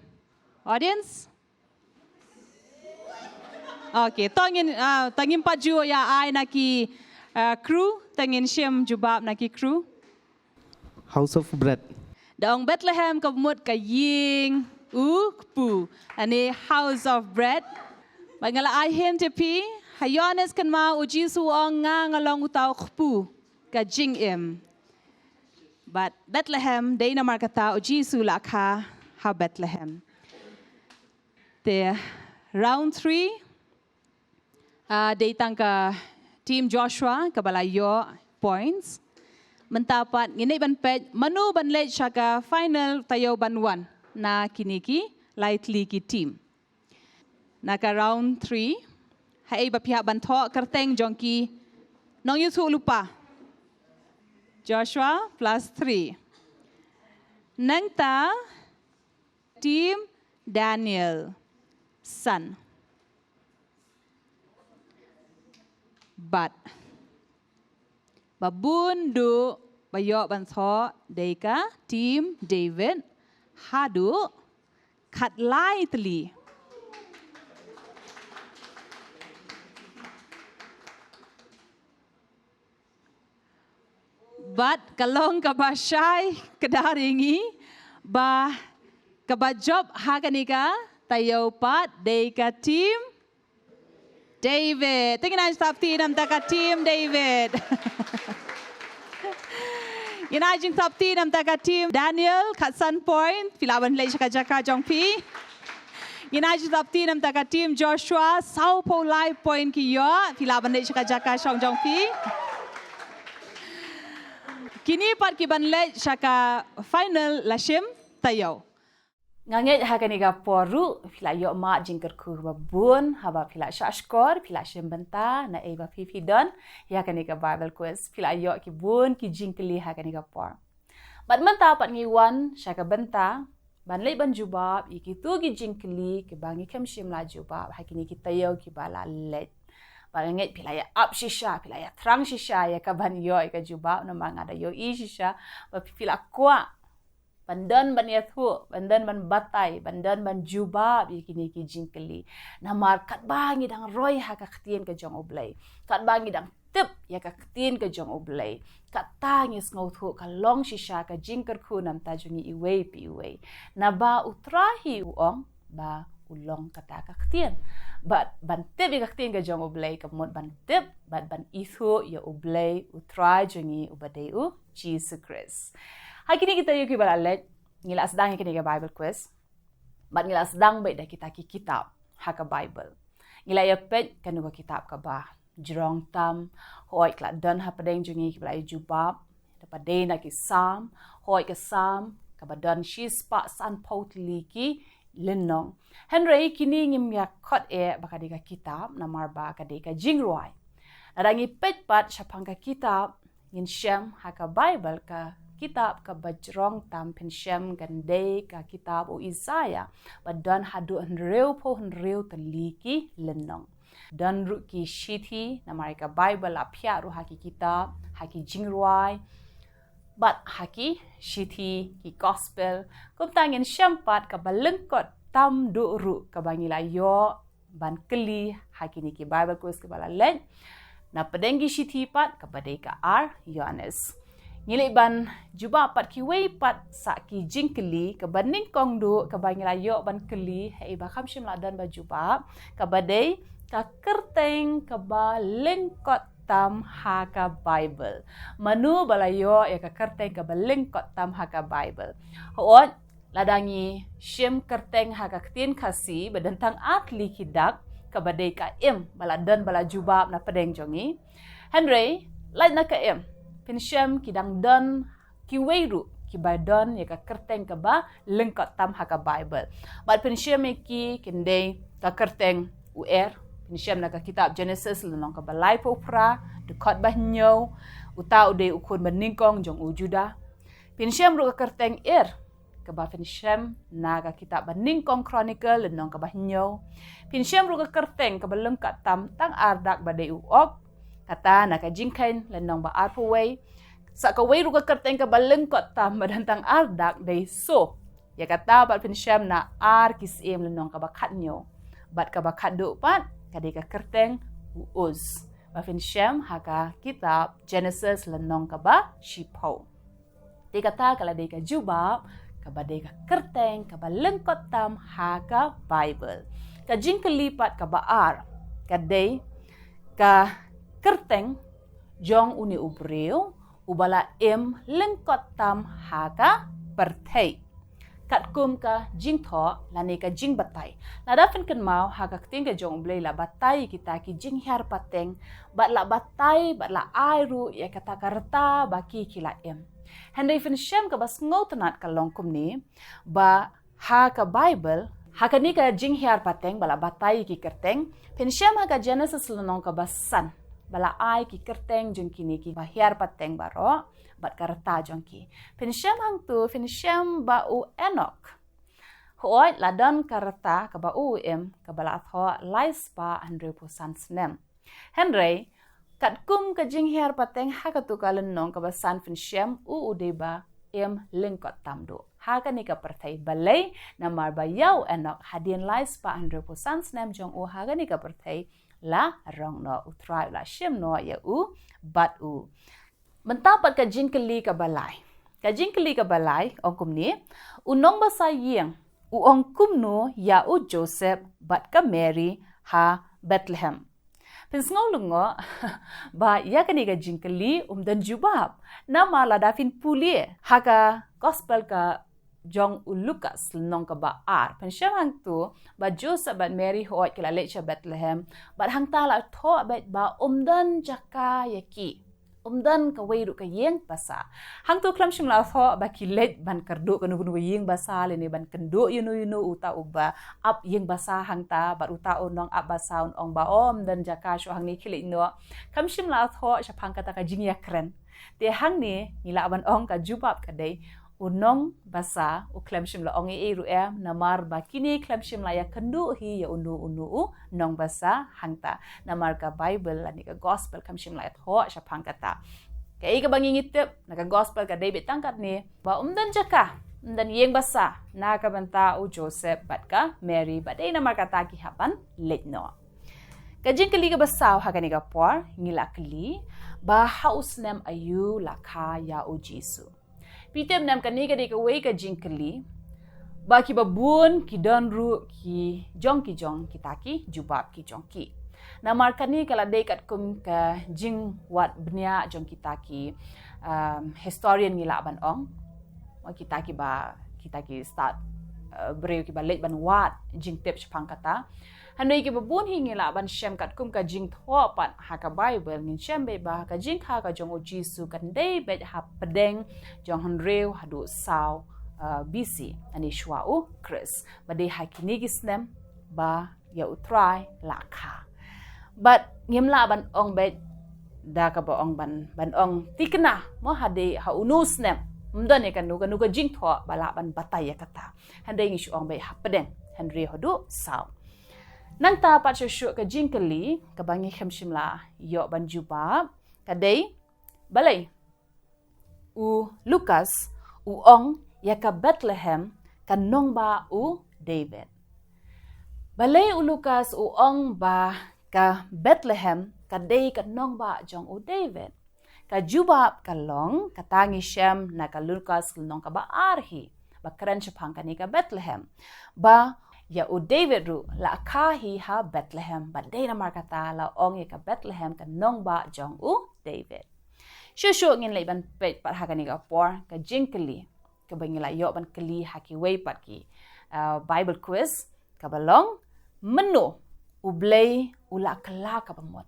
Audience? Okay, to ngin, ah, to ngin pat ju ïa ai na ki, Uh, crew, tang ngin shim jubab na ki crew. House of Bread. Da ong Bethlehem ka mut ka ïing u kpu. Ani House of Bread. Ba nga la ai hint te phi, ha Ïoannis kan ma u Jisu ong nga nga long uta u kpu ka jingim. But Bethlehem, dei namar kata u Jisu la kha ha Bethlehem. Te round three, uh, dei tang ka team Joshua, ka ba la ïoh points. Mynta pat ngin ïa ban peit, mano ban leit sha ka final taïew ban wan. Na kine ki, lai tylli ki team. Na ka round three, ha ei ba phi hap ban thoh kyrteng jong ki nongïathuhlypa. Joshua plus three. Nangta, team Daniel san. Bad ba bun duh ba ïoh ban thoh dei ka team David haduh khatlai tylli. Bad ka long ka ba shai kdar ïa ngi ba ka ba jop ha kane ka taïew pat dei ka team David. Te ngin ai jingthap kti namar ka team David. Ngin ai jingthap kti namar ka team Daniel, khatsan point, phi lah ban leit sha ka jaka jong phi. Ngin ai jingthap kti namar ka team Joshua, sawphew lai point ki ïoh, phi lah ban leit sha ka jaka shong jong phi. Kine pat ki ban leit sha ka final la shim taïew. Nga ngeit ha kane ka por ruh, phi la ïoh mad jingkyrkhu ba bun, haba phi la shah shkor, phi la shim bynta, na ei ba phi phi don, ïa kane ka Bible quiz, phi la ïoh ki bun ki jingkylli ha kane ka por. Bad mynta pat ngi wan, sha ka bynta, ban leit ban jubab, ïa kitu ki jingkylli, ki ba ngi khlem shym la jubab, ha kine ki taïew ki ba la leit. Bad nga ngeit phi la ïa ap shisha, phi la ïa thrang shisha, ïa ka ban ïoh, ïa ka jubab, namar nga da ïohi shisha, ba phi phi la kwah ban don ban ïathuh, ban don ban batai, ban don ban jubab ïa kine ki jingkylli. Namar katba ngi dang roi ha ka ktien ka jong U Blei. Katba ngi dang tip ïa ka ktien ka jong U Blei. Kata ngi sngewthuh ka long shisha ka jingkyrkhu namar ta jong ngi iwei pa iwei. Naba U Trai hi u ong ba u long kata ka ktien. Bad ban tip ïa ka ktien ka jong U Blei ka mut ban tip, bad ban ithuh ïa U Blei U Trai jong ngi uba dei U Jisu Khrist. Ha kine kita ïa ki ba la leit, ngi la sdang ïa kine ka Bible quiz. Bad ngi la sdang beit da kita ki kitab, ha ka Bible. Ngi la ïa peit kano ka kitab kaba jrong tam, hooid ka la don hapdeng jong ngi ki ba la ïa jubab, da ba dei na ki Salm, hooid ka Salm, kaba don shispah sanphew tylli ki lynnong. Hynrei kine ngim ïa khot eh ba ka dei ka kitab, namar ba ka dei ka jingrwai. Lada ngi peit pat shaphang ka kitab, ngin shem ha ka Bible ka kitab kaba jrong tam phin shem kan dei ka kitab u Isaiah, ba don haduh hynriewphew hynriew tylli ki lynnong. Don ruh ki shithi, namar ka Bible la phiah ruh ha ki kitab, ha ki jingrwai, bad ha ki shithi, ki gospel. Kumta ngin shem pat kaba lyngkot tam duh ruh kaba ngi la ïoh ban kylli ha kine ki Bible quiz ki ba la leit. Na pdeng ki shithi pat kaba dei ka ar Ïoannis. Ngi leit ban jubab pat kiwei pat sa ki jingkylli kaba nyngkong duh kaba ngi la ïoh ban kylli ha i ba kham shym la don ba jubab, kaba dei ka kyrteng kaba lyngkot tam ha ka Bible. Mano ba la ïoh ïa ka kyrteng kaba lyngkot tam ha ka Bible? Hooid, lada ngi shem kyrteng ha ka ktien Khasi ba don tang ar tylli ki dak, kaba dei ka im, ba la don ba la jubab na pdeng jong ngi. Hynrei lait na ka im, phin shem ki dang don kiwei ruh ki ba don ïa ka kyrteng kaba lyngkot tam ha ka Bible. Bad phin shem ïa ki kin dei ka kyrteng u Er, phin shem na ka kitab Genesis lynnong kaba laiphew phra, dkhot ba hynñiew, uta u dei u khun ba nyngkong jong u Judah. Phin shem ruh ka kyrteng Ir, kaba phin shem na ka kitab ba nyngkong Chronicle lynnong kaba hynñiew. Phin shem ruh ka kyrteng kaba lyngkot tam tang ar dak ba dei u Og, kata na ka Jingkheiñ lynnong ba arphew wei. Sa kawei ruh ka kyrteng kaba lyngkot tam ba don tang ar dak dei So. Ïa kata pat phin shem na ar Ki Syiem lynnong kaba khathynñiew. Bad kaba khatduh pat ka dei ka kyrteng u Uz. Ba phin shem ha ka kitab Genesis lynnong kaba shiphew. Te kata ka la dei ka jubab kaba dei ka kyrteng kaba lyngkot tam ha ka Baibl. Ka jingkylli pat kaba ar ka dei ka kyrteng jong une u briew uba la im lyngkot tam ha ka pyrthei. Katkum ka jingthoh lane ka jingbatai. Lada phin kynmaw ha ka ktien ka jong U Blei la batai kita ki jinghiar pateng, bad la batai, bad la ai ruh ïa kata ka rta ba ki ki la im. Hynrei phin shem kaba sngewtynnat ka long kumne, ba ha ka Baibl, ha kane ka jinghiar pateng ba la batai ki kyrteng, phin shem ha ka Genesis lynnong kaba san, ba la ai ki kyrteng jong kine kiba hiar pateng baroh, bad ka rta jong ki. Phin shem hangtu, phin shem ba u Enok. Hooid la don ka rta kaba u im, kaba la thoh lai spah hynriewphew san snem. Hynrei, katkum ka jinghiar pateng ha katu ka lynnong kaba san phin shem u u dei ba im lyngkot tam duh ha kane ka pyrthei. Balei? Namar ba ïa u Enok hadien lai spah hynriewphew san snem jong u ha kane ka pyrthei la rong noh, u Trai u la shim noh ïa u bad u. Mynta pat ka jingkylli kaba lai. Ka jingkylli kaba lai ong kumne, u nongbasa ïing u ong kumno ïa u Joseph bad ka Mary ha Bethlehem? Phin sngew lyngngoh ba ïa kane ka jingkylli ym don jubab. Namar lada phin pule ha ka gospel ka jong u Lukas lynnong kaba ar, phin shem hangtu ba Joseph bad Mary hooid ki la leit sha Bethlehem, bad hangta la thoh beit ba ym don jaka ïa ki. Ym don kawei ruh ka ïing basa. Hangtu khlem shym la thoh ba ki leit ban kyrduh kano kano ka ïing basa lane ban kynduh ïano ïano, uta uba ap ïing basa hangta bad uta u nongap basa un ong ba ym don jaka, shu hangne khie leit noh. Khlem shym la thoh shaphang kata ka jingïakren. Te hangne ngi lah ban ong ka jubab ka dei u nongbasa u khlem shym la ong ei ei ruh em, namar ba kine khlem shym la ïakynduh hi ïa uno uno u nongbasa hangta. Namar ka Baibl lane ka gospel khlem shym la ïathoh shaphang kata. Kaei kaba ngi ngi tip na ka gospel ka dei beit tang katne ba ym don jaka, ym don ïing basa na ka bynta u Joseph bad ka Mary, ba dei namar kata ki hap ban leit noh. Ka jingkylli kaba saw ha kane ka por ngi la kylli ba ha u snem aïu la kha ïa u Jisu. Phi tip ne em, kane ka dei kawei ka jingkylli ba kiba bun ki don ruh ki jong ki jong kita ki jubab ki jong ki. Namar kane ka la dei katkum ka jingwad bniah jong kita ki, um, historian ngi lah ban ong. Kita kiba, kita ki stad, uh, briew kiba leit ban wad jingtip shaphang kata. Hynrei kiba bun hi ngi lah ban shem katkum ka jingthoh pat ha ka Baibl, ngin shem beit ba ka jingkha ka jong u Jisu kan dei beit hapdeng jong hynriew haduh saw, uh, B C, lane shwa u Khrist. Ba dei ha kine ki snem ba ïa u Trai la kha. Bad ngim lah ban ong beit da kaba ong ban, ban ong thikna mo ha dei ha uno u snem. Ym don ïa kano kano ka jingthoh ba lah ban batai ïa kata. Hynrei ngi shu ong beit hapdeng hynriew haduh saw. Nangta pat shuh shuh ka jingkylli kaba ngi khlem shym la ïoh ban jubab ka dei, balei u Lukas u ong ïa ka Bethlehem ka nongbah u David? Balei u Lukas u ong ba ka Bethlehem ka dei ka nongbah jong u David? Ka jubab ka long, kata ngi shem na ka Lukas lynnong kaba ar hi ba kren shaphang kane ka Bethlehem, ba ïa u David ruh la kha hi ha Bethlehem, ba dei namar kata la ong ïa ka Bethlehem ka nongbah jong u David. Shuh shuh ngin leit ban peit pat ha kane ka por ka jingkylli kaba ngi la ïoh ban kylli ha kiwei pat ki, uh, Bible quiz, kaba long, mynno u Blei u la kylla kaba mut?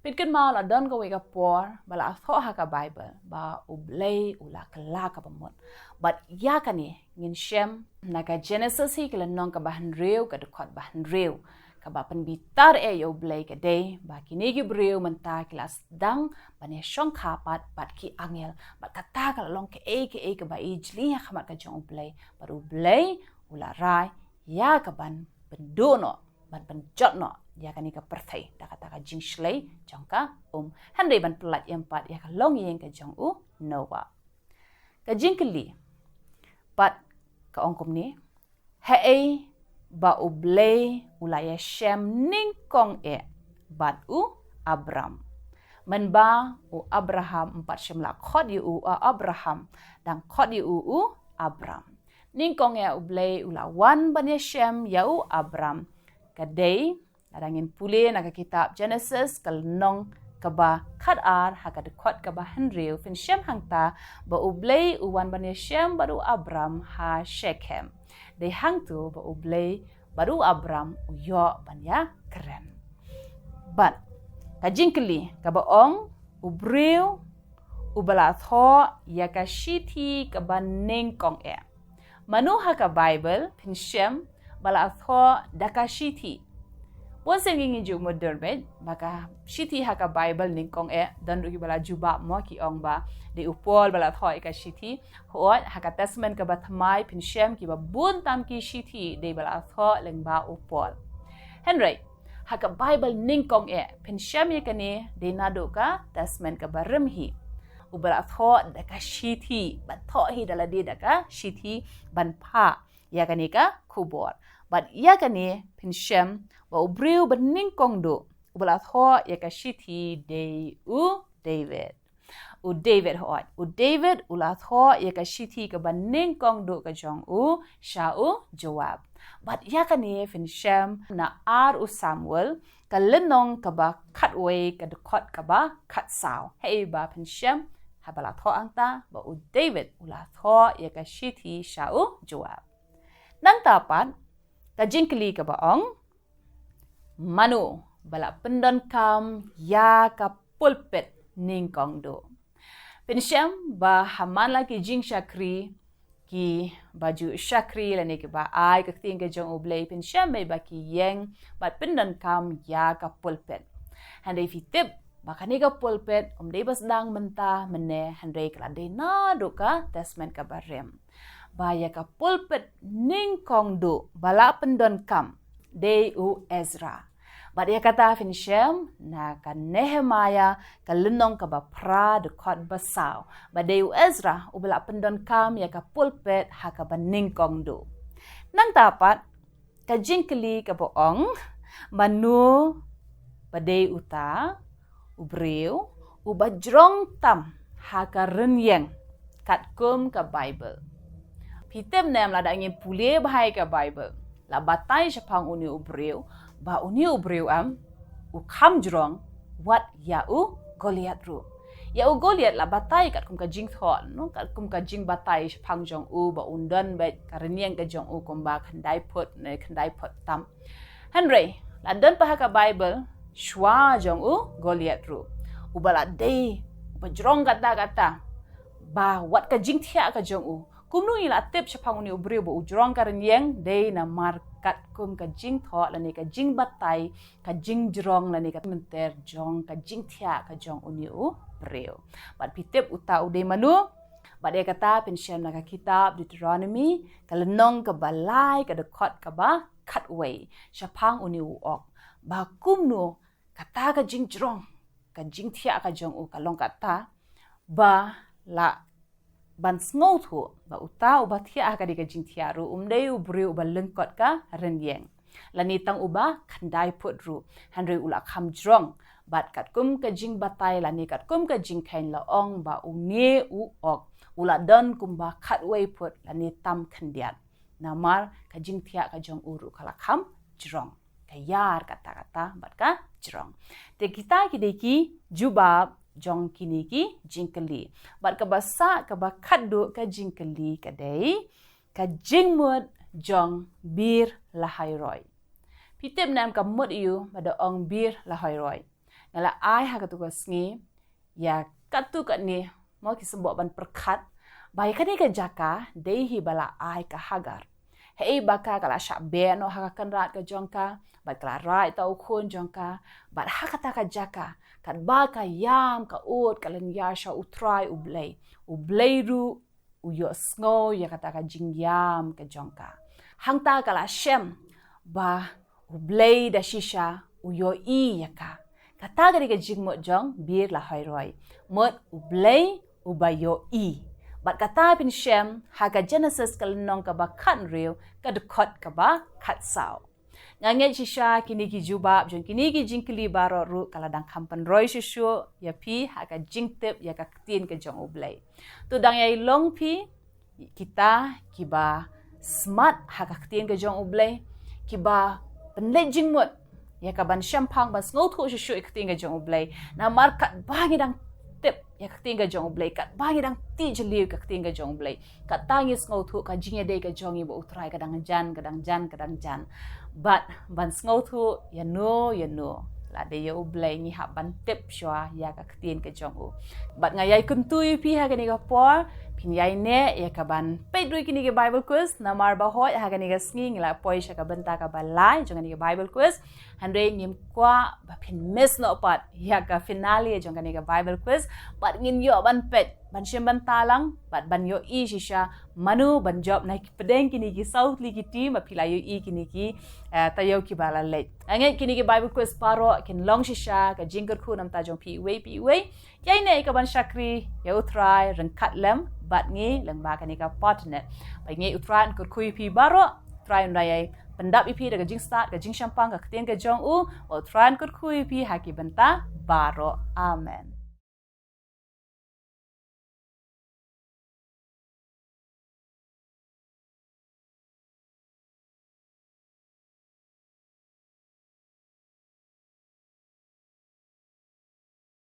Phin kynmaw la don kawei ka por ba la thoh ha ka Baibl ba u Blei u la kylla kaba mut. Bad ïa kane ngin shem na ka Genesis hi ka lynnong kaba hynriew ka dkhot ba hynriew. Kaba pynbitar eh ïa u Blei ka dei ba kine ki briew mynta ki la sdang ban ïashongkha pat bad ki angel. Bad kata ka la long kaei kaei kaba ijli ha khmat ka jong u Blei. Bad u Blei u la rai ïa ka ban pynduh noh, ban pynjot noh ïa kane ka pyrthei da kata ka jingshlei jong ka um. Hynrei ban pyllait ïa em pat ïa ka longïing ka jong u Noah. Ka jingkylli pat ka ong kumne, haei ba u Blei u la ïashem nyngkong eh bad u Abram? Mynba u Abraham ym pat shym la khot ïa u, u Abraham, dang khot ïa u, u Abram. Nyngkong eh U Blei u la wan ban ïashem ïa u Abram. Ka dei, lada ngin pule na ka kitab Genesis, ka lynnong kaba khatar ha ka dkhot kaba hynriew, phin shem hangta ba U Blei u wan ban ïashem bad u Abram ha Shekhem. Dei hangto ba U Blei bad u Abram u ïoh ban ïakren. Bad ka jingkylli kaba ong, u briew uba la thoh ïa ka shithi kaba nyngkong eh. Mano ha ka Baibl, phin shem, ba la thoh da ka shithi? Bun sien ngi ju mutdur beit ba ka shithi ha ka Baibl nyngkong eh, don ruh kiba la jubab mo, ki ong ba dei u Paul ba la thoh ïa ka shithi. Hooid, ha ka Testament kaba thymmai, phin shem, kiba bun tam ki shithi dei ba la thoh lyngba u Paul. Hynrei ha ka Baibl nyngkong eh, phin shem ïa kane, dei naduh ka Testament kaba rim hi. Uba la thoh da ka shithi, ba thoh hi da lade da ka shithi, ban phah ïa kane ka khubor. Bad ïa kane, phin shem ba u briew ba nyngkong duh uba la thoh ïa ka shithi dei u David. U David, hooid, u David u la thoh ïa ka shithi kaba nyngkong duh ka jong u sha u Joab. Bad ïa kane, phin shem na ar u Samuel, ka lynnong kaba khatwei, ka dkhot kaba khatsaw. Hei ba, phin shem, haba la thoh hangta ba u David u la thoh ïa ka shithi sha u Joab. Nangta pat, ka jingkylli kaba ong, mano ba la pyndonkam ïa ka pulpit nyngkong duh? Phin shem ba ha man la ki jingshakri, kiba ju shakri lane kiba ai ka ktien ka jong U Blei, phin shem beit ba ki ïeng bad pyndonkam ïa ka pulpit. Hynrei phi tip ba kane ka pulpit ym dei ba sdang mynta mynne, hynrei ka la dei naduh ka Testament kaba rim. Ba ïa ka pulpit nyngkong duh ba la pyndonkam dei u Ezra. Bad ïa kata, phin shem na ka Nehemiah, ka lynnong kaba phra, dkhot ba saw, ba dei u Ezra uba la pyndonkam ïa ka pulpit ha kaba nyngkong duh. Nangta pat, ka jingkylli kaba ong, mano ba dei uta u briew uba jrong tam ha ka rynïeng katkum ka Baibl? Phi tip ne em, lada ngin pule bha ïa ka Baibl, la batai shaphang une u briew ba une u briew, em, u kham jrong wat ïa u Goliath ruh. Ïa u Goliath la batai katkum ka jingthoh, no, katkum ka jingbatai shaphang jong u ba un don beit ka rynïeng ka jong u kumba khyndai phut ne khyndai phut tam. Hynrei la don pat ha ka Baibl shuwa jong u Goliath ruh, uba la dei uba jrong katta katta, ba wat ka jingthiah ka jong u. Kumno ngi la tip shaphang une u briew ba u jrong ka rynïeng? Dei namar katkum ka jingthoh lane ka jingbatai, ka jingjrong lane ka mynta jong ka jingthiah ka jong une u briew. Bad phi tip uta u dei mano? Bad ïa kata, phin shem na ka kitab Deuteronomy, ka lynnong kaba lai, ka dkhot kaba khatwei, shaphang une u ok, ba kumno kata ka jingjrong, ka jingthiah ka jong u ka long kata, ba lah ban sngewthuh ba uta uba thiah ha kadei ka jingthiah ruh um dei u briew uba lyngkot ka rynïeng lane tang uba khyndai phut ruh, hynrei u la kham jrong. Bad katkum ka jingbatai lane katkum ka jingkheiñ la ong ba une u ok u la don kumba khatwei phut lane tam khyndiat. Namar ka jingthiah ka jong u ruh ka la kham jrong. Ka ïar katta katta bad ka jrong. Te kita ki dei ki jubab jong kine ki jingkylli. Bad kaba sah, kaba khatduh ka jingkylli ka dei ka jingmut jong Bir Lahairoi. Phi tip ne em ka mut aïu ba da ong Bir Lahairoi? Nga la ai ha katu ka sngi ïa katu kane, mo, ki symboh ban pyrkhat ba ïa kane ka jaka dei hi ba la ai ka Hagar. Hei ba ka, ka la shah beh noh ha ka kynrad ka jong ka, bad ka la rai ïa u khun jong ka, bad ha kata ka jaka, katba ka ïam ka ud ka lynñiar sha U Trai U Blei, U Blei ruh u ïohsngew ïa kata ka jingïam ka jong ka. Hangta ka la shem ba U Blei da shisha u ïohi ïa ka. Kata ka dei ka jingmut jong Bir Lahairoi. Mut U Blei uba ïohi. Bad kata phin shem ha ka Genesis ka lynnong kaba khathynriew, ka dkhot kaba khatsaw. Nga ngeit shisha kine ki jubab jong kine ki jingkylli baroh ruh ka la dang kham pynroi shuh shuh ïa phi ha ka jingtip ïa ka ktien ka jong U Blei. To dang ïai long phi, kita kiba smat ha ka ktien ka jong U Blei, kiba pynleit jingmut ïa ka ban shemphang ban sngewthuh shuh shuh ïa ka ktien ka jong U Blei. Namar katba ngi dang tip ïa ka ktien ka jong U Blei, katba ngi dang tih jylliew ïa ka ktien ka jong U Blei, kata ngi sngewthuh ka jingïadei ka jong ngi bad U Trai ka dang jan, ka dang jan, ka dang jan. Bad ban sngewthuh ïano ïano, lada ïa U Blei ngi hap ban tip shuwa ïa ka ktien ka jong u. Bad nga ïai kyntu ïa phi ha kane ka por, phin ïai neh ïa ka ban peit ruh ïa kine ki Bible quiz, namar ba hooid ha kane ka sngi ngi la poi sha ka bynta kaba lai jong kane ka Bible quiz. Hynrei ngim kwah ba phin miss noh pat ïa ka finale jong kane ka Bible quiz. Bad ngin ïoh ban peit, ban shim bynta lang, bad ban ïohi shisha mano ban jop na ki pdeng kine ki saw tylli ki team ba phi la ïohi kine ki, eh, taïew kiba la leit. Nga ngeit kine ki Bible quiz baroh kin long shisha ka jingkyrkhu namar jong phi iwei pa iwei. Ïai neh ïa ka ban shakri ïa U Trai ryngkat lem bad ngi lyngba kane ka Potternet. Bad ngi, U Trai un kyrkhu ïa phi baroh, U Trai un da ïai pyndap ïa phi da ka jingstad, ka jingshemphang, ka ktien ka jong u, bad U Trai un kyrkhu ïa phi ha ki bynta baroh. Amen.